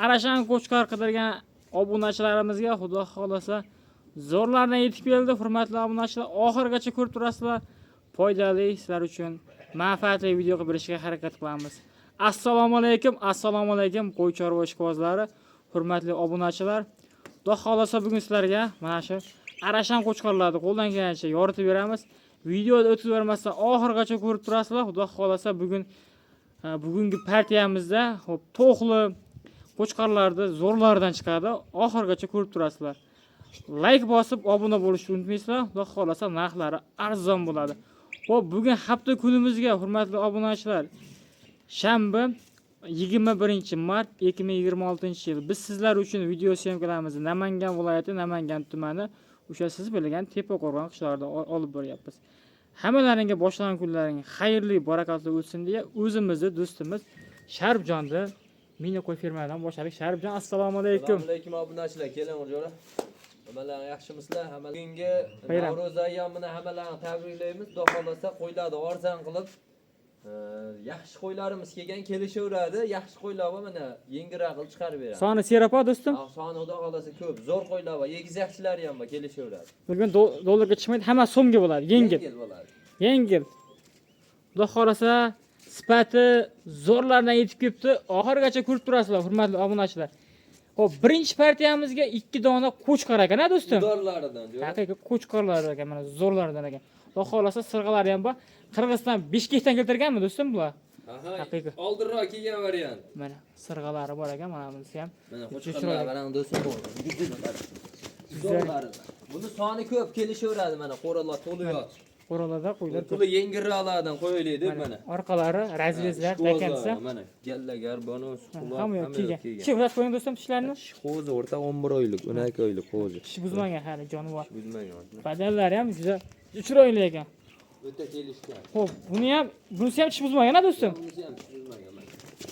Arashan qo'chqor qidirgan obunachilarimizga xudo xohlasa zo'rlardan yetib keldi. Hurmatli obunachilar, oxirigacha ko'rib turasizlar. Foydali sizlar uchun manfaatli video qilib berishga harakat qilamiz. Assalomu alaykum, assalomu alaykum qo'y chorva ishqibozlari, hurmatli obunachilar. Xudo xohlasa bugun sizlarga mana shu Arashan qo'chqorlarni qo'ldan kelgancha yoritib beramiz. Videoni o'tkazib yubormasdan oxirigacha ko'rib turasizlar. Xudo xohlasa bugun bugungi partiyamizda hop to'qli qo'chqorlarni zo'rlaridan chiqadi. Oxirigacha ko'rib turasizlar. Like bosib obuna bo'lishni unutmaysizlar. Xudo xohlasa narxlari arzon bo'ladi. Xo'p, bugun hafta kunimizga hurmatli obunachilar, shanba 21 mart 2026-yil. Biz sizlar uchun video syomkalarimizni Namangan viloyati, Namangan tumani, o'sha siz bilgan Tepaqo'rg'on qishlog'ida olib boryapmiz. Hammalaringga boshlangan kunlaring xayrli, barakotli o'tsin deya o'zimizni do'stimiz Sharifjonni mini qo'y fermadan boshladik. Sharifjon, assalomu alaykum. Assalomu alaykum obunachilar, keling jo'ra. Hammalaring yaxshimisizlar? Hamma bugungi Bayram. Navro'z ayyomini hammalaringni tabriklaymiz. Xudo xohlasa qo'ylarni arzon qilib, yaxshi qo'ylarimiz kelgan, kelishaveradi. Yaxshi qo'ylar bor, mana yengilroq qilib chiqarib beramiz. Soni serapa do'stim. Ah, soni xudo xohlasa ko'p, zo'r qo'ylar bor, egizakchilari ham bor, kelishaveradi. Bugun dollarga chiqmaydi, hamma so'mga bo'ladi, yengil. Yengil bo'ladi. Yengil. Xudo xohlasa sifati zo'rlardan yetib kelibdi. Oxirigacha ko'rib turasizlar, hurmatli obunachilar. Xo'p, birinchi partiyamizga ikki dona qo'chqor ekan, a do'stim? Udorlaridan jo'ra. Haqiqiy qo'chqorlar ekan, mana zo'rlaridan ekan. Xudo xohlasa sirg'alari ham bor. Qirg'iziston Bishkekdan keltirganmi do'stim bular? Aha, Haqiqiy. oldinroq kelgan variant. Mana sirg'alari bor ekan, mana bunisi ham. Mana Juda qo'chqorlar chiroyli. qarang do'stim. Zo'rlaridan. Buni soni ko'p, kelishaveradi mana qo'ralar to'lib yotibdi. Qo'ralarda qo'ylar ko'p. Puli yengilroqlardan qo'yaylik deb mana. Orqalari разрез lar takansa. Mana gallagar, bonus, quloq, Hamma yoq hamma kelgan. yoq kelgan. Tishi uzatib qo'ying do'stim tishlarini. Tish qo'zi o'rta 11 oylik, 12 oylik qo'zi. Tishi buzmagan hali jonivor. Buzmagan. Badallari ham juda chiroyli ekan. O'ta kelishgan. Xo'p, buni ham, bunisi ham tish buzmagan a do'stim? Bunisi ham tish buzmagan mana.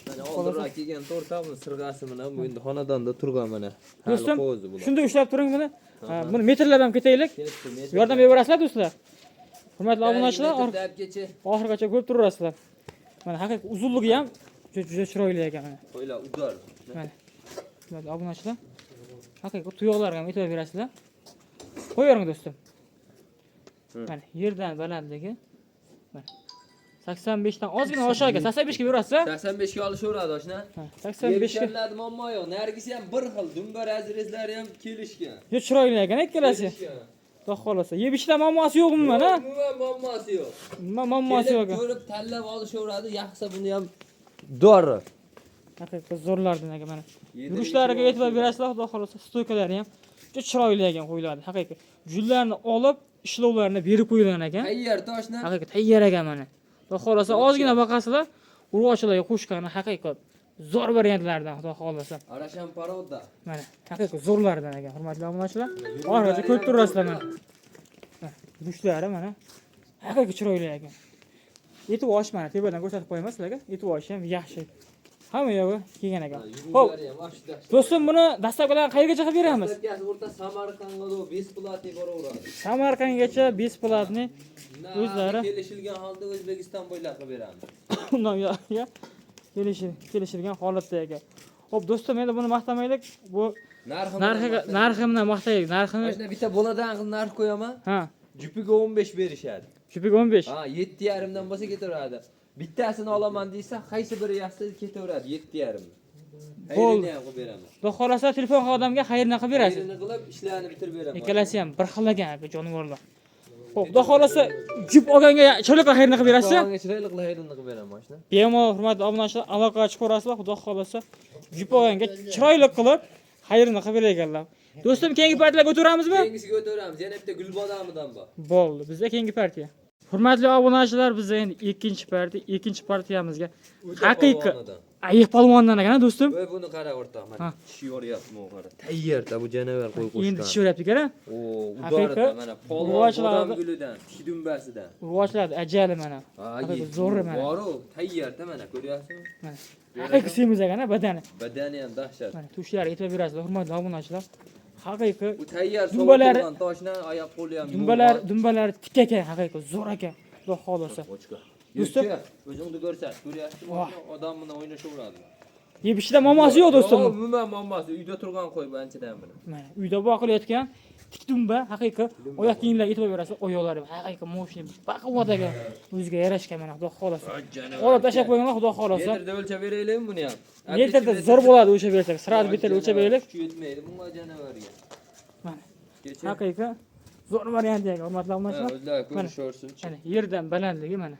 Mana oldinroq kelgan to'rtta buni sirg'asi bilan bu endi xonadonda turgan mana. Hali Do'stim, qo'zi bular. shunda ushlab turing buni. Ha, buni metrlab ham ketaylik. Ketdi, metr. Yordam beraverasizlar do'stlar. Hurmatli obunachilar, Metrda olib kechi. oxirigacha ko'rib turaverasizlar. Mana haqiqiy uzunligi ham juda juda chiroyli ekan mana. Qo'ylar udor. Mana. Hurmatli obunachilar, haqiqiy tuyoqlarga ham e'tibor berasizlar. Qo'yavering do'stim. Mana yerdan balandligi mana 85 dan ozgina oshiq ekan. 85 ga berasiz? 85 ga olishaveradi oshna. Ha, 85 ga. Yerlarda muammo yo'q. Nargisi ham bir xil, dumba разрез lari ham kelishgan. Juda chiroyli ekan ikkalasi. Kelishgan. Xudo xohlasa. Yeb ichishda muammosi yo'q umuman, ha? Umuman muammosi yo'q. Umuman muammosi Kelib yo'q ekan. ko'rib tanlab olishaveradi. Yaxshisi buni ham dori. Haqiqiy zo'rlardan ekan mana. Yurishlariga e'tibor berasizlar, xudo xohlasa стойка lari ham juda chiroyli ekan qo'yiladi. Haqiqiy. Jullarni olib, ishlovlarini berib qo'yilgan ekan. Tayyor toshna. Haqiqiy tayyor ekan mana. Xudo xohlasa ozgina boqasizlar, urg'ochilarga qo'shgani haqiqiy zo'r variantlardan xudo xohlasa. Arashan порода. Mana haqiqiy zo'rlardan ekan, hurmatli obunachilar. Oxirigacha ko'rib turasizlar mana. Mana, Yurushlari mana haqiqiy chiroyli ekan. Etib osh mana tepadan ko'rsatib qo'yaman sizlarga. Etib oshi ham yaxshi. Hamma yog'i kelgan ekan. Xo'p, do'stim, buni доставка larni qayergacha qilib beramiz? Доставка si o'rta Samarqandga бесплатный boraveradi. Samarqandgacha бесплатный o'zlari Kelishilgan holda O'zbekiston bo'ylab qilib beramiz. Undan buyog'iga kelishilgan holatda ekan. Xo'p, do'stim, endi buni maqtamaylik. Bu Narxi narxiga narxi bilan maqtaylik. Narxini Mana bitta boladan qilib narx qo'yaman. Ha, Jupiga 15 berishadi. jupiga 15. Ha, 7,5 dan bo'lsa ketaveradi. Bittasini olaman desa, qaysi biri yaxshi ketaveradi 7,5. Bo'ldi. Xayrini ham qilib beraman. Xudo xohlasa telefon qilgan odamga xayrini qilib berasiz. Xayrini qilib ishlarini bitirib beraman. Ikkalasi ham bir xil ekan aka jonivorlar. Xo'p, xudo xohlasa jup olganga chiroyli qilib xayrini qilib berasiz. Olganga chiroyli qilib xayrini qilib beraman mashina. Bemalol hurmatli obunachilar aloqaga chiqaverasizlar, xudo xohlasa jup olganga chiroyli qilib xayrini qilib berar ekanlar. Do'stim, keyingi partiyalarga o'taveramizmi? Keyingisiga o'taveramiz. Yana bitta Gulbodamidan bor. Bo'ldi, bizda keyingi partiya. Hurmatli obunachilar, bizda endi ikkinchi partiya, ikkinchi partiyamizga haqiqiy Polvonidan. Ayiq polvondan ekan, a do'stim? Voy, buni qara o'rtoq, Ha. mana tish yoryapti qara. Tayyorda bu janavar qo'y qo'shgan. Endi tish yoryapti ekan, a? O, Haqiqiy udorida mana polvon urg'ochilarni- bodom gulidan, tik dumbasidan. Urg'ochilarni ajali mana. Ha, Haqiqiy zo'ri mana. Boru, tayyorda mana ko'ryapsizmi? Mana. Haqiqiy semiz ekan, a badani. Badani ham dahshat. Mana tushlariga e'tibor berasizlar, hurmatli obunachilar. Haqiqiy Bu tayyor sovutilgan toshdan oyoq qo'li ham dumbalar, dumbalari tik ekan, haqiqiy zo'r ekan. Xudo xohlasa. Qo'chqa. Do'stim. O'zingni ko'rsat, ko'ryapsizmi? Voh. Odam bilan o'ynashaveradi. Yeb ichishda muammosi yo'q do'stim. Yo'q, umuman muammosi. Uyda turgan qo'y bu anchadan beri. Mana uyda boqilayotgan tik dumba, haqiqiy oyoq kiyimlarga e'tibor berasiz, oyoqlari haqiqiy moshina baquvvat ekan. O'ziga yarashgan mana, xudo xolasa. Olib tashlab qo'yganlar, xudo xolasa. Metrda o'lchab beraylikmi buni ham? Metrda zo'r bo'ladi o'lchab bersak, sirali bitta o'lchab beraylik. Kuchi yetmaydi bunga janavarga. Mana Kecha. haqiqiy zo'r variant ekan, hurmatli obunachilar. O'zlari ko'rishaversin. Mana yerdan balandligi mana.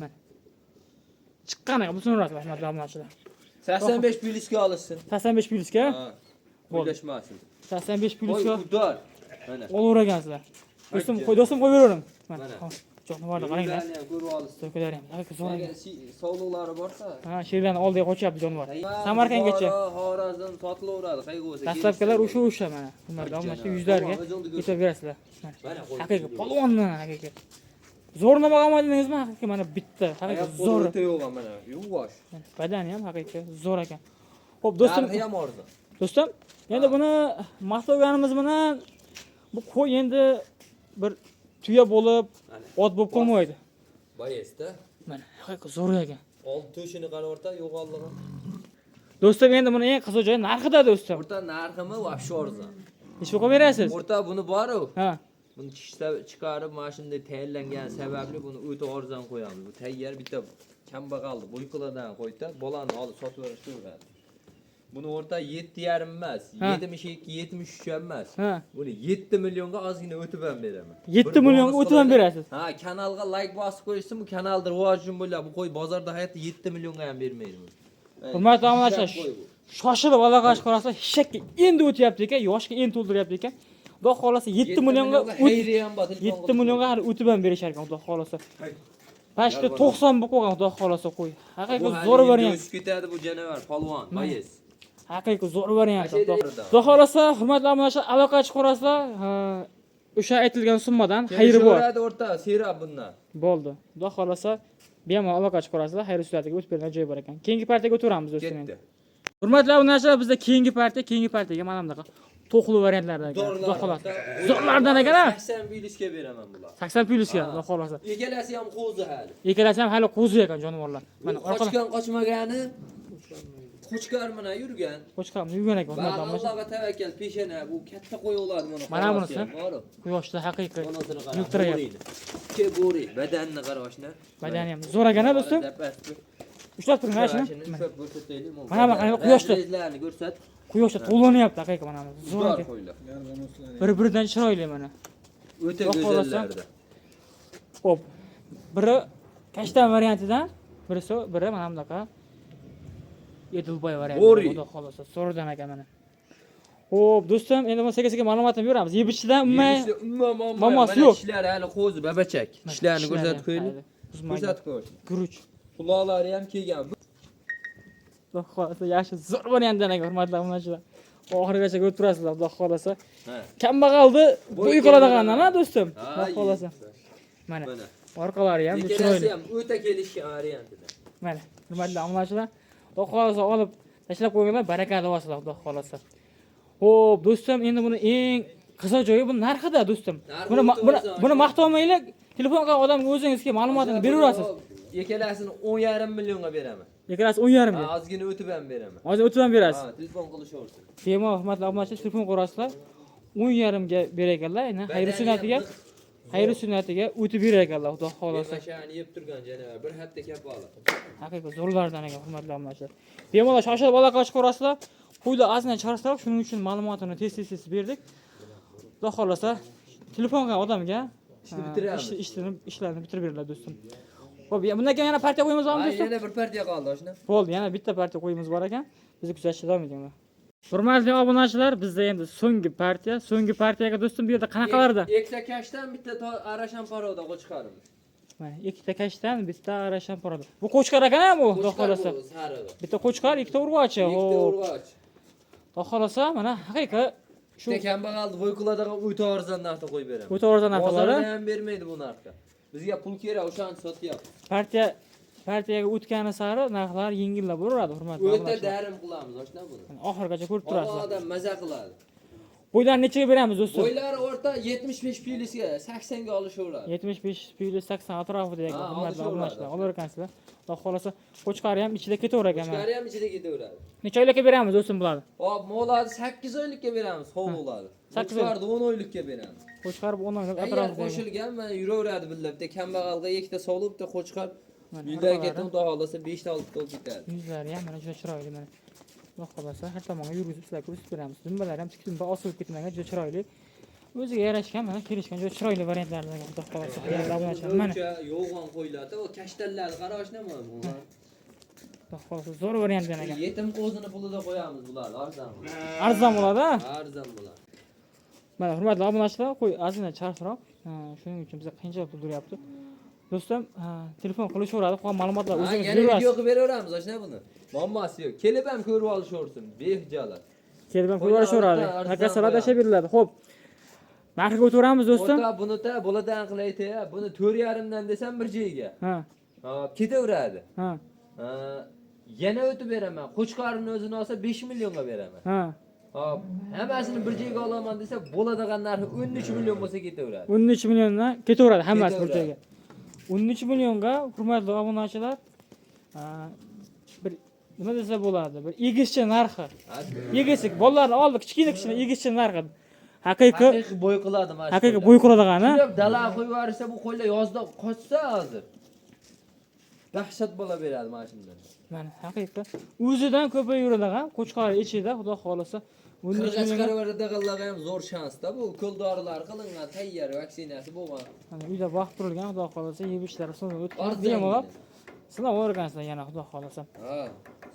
Mana. Chiqqaniga butun urasiz, hurmatli obunachilar. 85 plyusga olishsin. 85 plyusga? Ha. Bo'ldi. O'ylashmasin. 85 Qo'y plyusga udar. Mana. olavergansizlar. Do'stim, qo'y, do'stim qo'yib beravering. Mana. Mana. Jonivorni qaranglar. Yo'llarni ham ko'rib olishsin. To'kalari ham haqiqiy zo'r ekan. Agar sovliqlari borsa, Ha, sherlarni oldiga qochyapti jonivor. Samarqandgacha. Buxoro, Xorazm sotilaveradi, qayerga bo'lsa. Dastlabkilar o'sha mana. Hurmatli obunachilar, yuzlarga yetib berasizlar. Mana. Mana qo'y. Haqiqiy polvonni haqiqiy. Zo'r nima qilmadingizmi? Haqiqiy mana bitta, haqiqiy Oyoq qo'li zo'r. o'ta yo'q mana, yuvosh. Mana badani ham haqiqiy zo'r ekan. Xo'p, do'stim, Narxi ham arzon. do'stim, endi buni maqtaganimiz bilan bu qo'y endi bir tuya bo'lib, Mana. ot bo'lib qolmaydi. Boyesda. Mana haqiqiy zo'r ekan. Oldi to'shini qara o'rta yo'g'onlig'i. Do'stim, endi buni eng qiziq joyi narxida do'stim. O'rta narximi вообще arzon. Necha qo'yib berasiz? O'rta buni bor-u. Ha. Buni tishlab chiqarib mana shunday tayyorlangan sababli buni o'ta arzon qo'yamiz. Bu tayyor bitta kambag'alni bo'yqiladan qo'ydi, bolani olib sotib yuboraveradi. Buni o'rta 7,5 emas, 72, 73 ham emas. Ha. Buni 7 millionga ozgina o'tib ham beraman. 7 millionga o'tib ham berasiz. Ha, kanalga like bosib qo'yishsin, bu kanalda rivojin bo'ladi. Bu qo'y bozorda hayotda 7 millionga ham bermaydi buni. Hurmatli obunachilar, Qo'y bu. shoshilib aloqa qilasiz, eshakka endi o'tyapti ekan, yoshga endi to'ldiryapti ekan. Xudo xolasa 7 millionga xayri ham bor. 7 millionga hali o'tib ham berishar ekan, Xudo xolasa. Pashta 90 bo'lib qolgan, Xudo xolasa qo'y. Haqiqiy zo'r variant. O'sib ketadi bu janavar, polvon, boyez. Haqiqiy zo'r variant. Xudo xolasa, hurmatli obunachilar, aloqa chiqarasizlar, o'sha aytilgan summadan xayri bor. Kelishaveradi o'rta, serab bundan. Bo'ldi. Xudo xolasa, bemalol aloqa chiqarasizlar, xayr suratiga o'tib bergan joyi bor ekan. Keyingi partiyaga o'taveramiz do'stlar. Ketdi. Hurmatli obunachilar, bizda keyingi partiya, keyingi partiyaga mana bunaqa to'qli variantlardan ekan. Xudo xolasa. Zo'rlardan ekan ha. 80 plyusga beraman bular. 80 plyusga, Xudo xolasa. Ikkalasi ham qo'zi hali. Ikkalasi ham hali qo'zi ekan jonivorlar. Mana orqadan Qochgan qochmagani qo'chqor bilan yurgan. qo'chqor yurgan ekan, hurmatli Ba'zi obunachilar. Allohga tavakkal peshana bu katta qo'y bo'ladi mana. Mana bunisi. Borib. Quyoshda haqiqiy Onasini qara. yiltirayapti. Bo'rini. Ke bo'ri, badanini qara oshna. Badani ham zo'r ekan ha do'stim. Ushlab turing mana shuni. Ushlab ko'rsataylik. Mana bu qanaqa quyoshda. Razrezlarni ko'rsat. Quyoshda to'lanyapti haqiqiy mana bu. Zo'r Zo'r ekan. qo'ylar. Bir-biridan chiroyli mana. O'ta Xudo xohlasa. go'zallarda. Xo'p. Biri kashtan variantidan, biri mana bunaqa Edilboy varianti. Bo'ri. Xudo xolasa, so'rdan ekan mana. Xo'p, do'stim, endi buni sekin-sekin ma'lumotini beramiz. Yeb ichishdan umuman Yeyishda umuman muammo muammosi yo'q. yo'q. Tishlari hali qo'zi babachak. Tishlarini ko'rsatib qo'yaylik. Ko'rsatib Ko'rsatib qo'y. Guruch. Quloqlari ham kelgan. Xudo xolasa, yaxshi zo'r variantdan ekan, hurmatli obunachilar. Oxirigacha ko'rib turasizlar, Xudo xolasa. Ha. Kambag'alni bo'yi qoladigandan ha do'stim. Ha, Xudo xolasa. Mana Mana. orqalari ham Ikkalasi chiroyli. ham o'ta kelishgan variantida. Mana, hurmatli obunachilar, Xudo xolasa olib tashlab qo'yganlar, barakali bo'lsinlar, Xudo xolasa. Xo'p, do'stim, endi buni eng qiziq joyi bu narxida do'stim. Narxi Buni o'ta buni arzon. buni maqtamaylik, telefon qilgan odamga o'zingizga ma'lumotini beraverasiz. Ikkalasini 10,5 millionga beraman. Ikkalasi 10,5 Ha, ming. ozgina o'tib ham beraman. Hozir o'tib ham berasiz. Ha, telefon qilishaversin. Bemalol hurmatli obunachilar telefon qilaverasizlar. 10,5 ga berar ekanlar. Endi xayri sunnatiga, xayri sunnatiga o'tib berar ekanlar, Xudo xolasa. Yemashani yeb turgan janavar bir hafta kafolat. Haqiqiy zo'rlardan ekan, hurmatli obunachilar. Bemalol shoshilib aloqa chiqarasizlar. Qo'ylar ozgina charcharoq, shuning uchun ma'lumotini tez-tez berdik. Xudo xolasa, telefon qilgan odamga Ishni bitiramiz. Ishlarni bitirib beriladi do'stim. Xo'p, bundan keyin yana partiya qo'yamiz Ha, do'stim. yana bir partiya qoldi oshna. Bo'ldi, yana bitta partiya qo'yimiz bor ekan. Bizni kuzatishda davom etinglar. Hurmatli obunachilar, bizda endi so'nggi partiya. So'nggi partiyaga do'stim bu yerda qanaqalarda? Ikkita kashdan bitta arashan paroda qo'chqarimiz. Mana ikkita kashdan, bitta arashan paroda. Bu qo'chqor ekan bu, xudo xolasa. Bu sarig'i. Bitta qo'chqor, ikkita urg'ochi. Ikkita Xo'p. urg'och. Xudo xolasa, mana haqiqiy shu Bitta kambag'alni bo'yqiladigan o'ta arzon narxda qo'yib beraman. o'ta arzon narxlarda Bozorda ham bermaydi bu narxda. Bizga pul kerak, o'shani sotyapmiz. Partiyaga o'tgani sari narxlar yengillab boraveradi, hurmatli O'ta obunachilar. darim qilamiz, oshna buni. Mana oxirigacha ko'rib Olgan turasizlar. odam maza qiladi. Qo'ylarni nechaga beramiz, do'stim? Qo'ylari o'rta 75 plyusga, 80 ga olishaveradi. 75 plyus 80 atrofida ekan, Ha, hurmatli olishaveradi. obunachilar. Olar ekansizlar. Xudo xohlasa, qo'chqori ham ichida ketaverar ekan. Qo'chqori ham ichida ketaveradi. Necha oylikka beramiz, do'stim, bularni? Hop, moladi 8 oylikka beramiz, sovuqlari. 8 oy. Qo'chqorni 10 oylikka beramiz. Qo'chqor 10 oylik Agar atrofida. Ekan. Qo'shilgan mana yuraveradi billa. Bitta kambag'alga ikkita sovliq, bitta qo'chqor. Mana Uydan orqalari. ketdim, xudo xohlasa 5 ta 6 ta bo'lib ketadi. Yuzlari ham mana juda chiroyli mana. Xudo xohlasa har tomonga yurgizib sizlarga ko'rsatib beramiz. Dumbalari ham tik dumba osilib ketmagan, juda chiroyli. O'ziga yarashgan, mana kelishgan juda chiroyli variantlardan ekan, xudo xohlasa. Hurmatli obunachilar, mana O'cha yo'g'on qo'yiladi. O kashtanlarni qara oshna bular. xudo xohlasa zo'r variantdan ekan. Yetim qo'zini pulida qo'yamiz bularni, arzon. Arzon bo'ladi, ha? Arzon bo'ladi. Mana hurmatli obunachilar, qo'y ozgina charxroq. Ha, shuning uchun bizga qiyinchilik tug'diryapti. Do'stim, ha, telefon qilishaveradi, qolgan ma'lumotlar Ha, o'zingiz yana video berasiz. qilib beraveramiz oshna buni. Muammosi yo'q. Kelib ham ko'rib olishaversin, behijolat. Kelib ham ko'rib olishaveradi. Arzon Nakasalar qo'yamiz. tashlab beriladi. Xo'p. Narxiga o'taveramiz, do'stim. O'rta buni ta boladan qilaydi, buni 4,5 dan desam bir joyga. Hop, ketaveradi. Ha, yana o'tib beraman. Qo'chqorini o'zini olsa 5 millionga beraman. Hop, hammasini bir joyga olaman desa bo'ladigan narxi 13 million bo'lsa ketaveradi. 13 milliondan ketaveradi hammasi bir Ketaveradi. joyga. 13 millionga, hurmatli obunachilar, ha, bir nima desa bo'ladi? Bir egizcha narxi. Egizlik bolalarni oldi, kichkina kichkina egizcha narxi. Haqiqiy Haqiqiy bo'y qiladi mana shu. Haqiqiy bo'y qiladigan, ha? Shunday dalaga qo'yib yuborsa bu qo'ylar yozda qochsa hozir. Dahshat bola beradi mana shundan. Mana haqiqiy o'zidan ko'payib yuradigan qo'chqor ichida, xudo xohlasa 13 Qirg'a millionga chiqarib yuboradiganlarga ham zo'r shansda bu. Ukol dorilar qilingan, tayyor vaksinasi bo'lgan. Mana uyda boqib turilgan, xudo xohlasa yeb ichishlari sinov o'tgan. Arzon. Bemalol sinov o'rgansizlar yana, xudo xohlasa. Ha,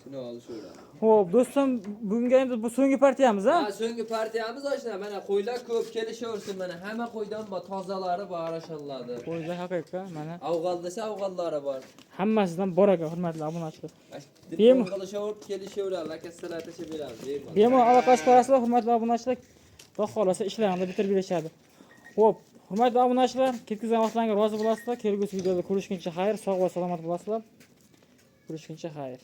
shuni olishaveradi. Xo'p, do'stim, bugunga endi bu so'nggi partiyamiz, ha? Ha, so'nggi partiyamiz oshna. Mana qo'ylar ko'p kelishaversin mana. Hamma qo'ydan bor, tozalari bor, arashaladi. Qo'ylar haqiqiy mana Afg'on desa afg'onlari bor. Hammasidan bor ekan, hurmatli obunachilar. Telefon qilishaverib kelishaveradi, lakasalar tashlab beramiz, bemalol. Bemalol aloqa qilib hurmatli obunachilar, xudo xohlasa ishlarini bitirib berishadi. Xo'p, hurmatli obunachilar, ketkazgan vaqtlaringizga rozi bo'lasizlar. Kelgusi videoda ko'rishguncha xayr, sog' va salomat bo'lasizlar. Ko'rishguncha xayr.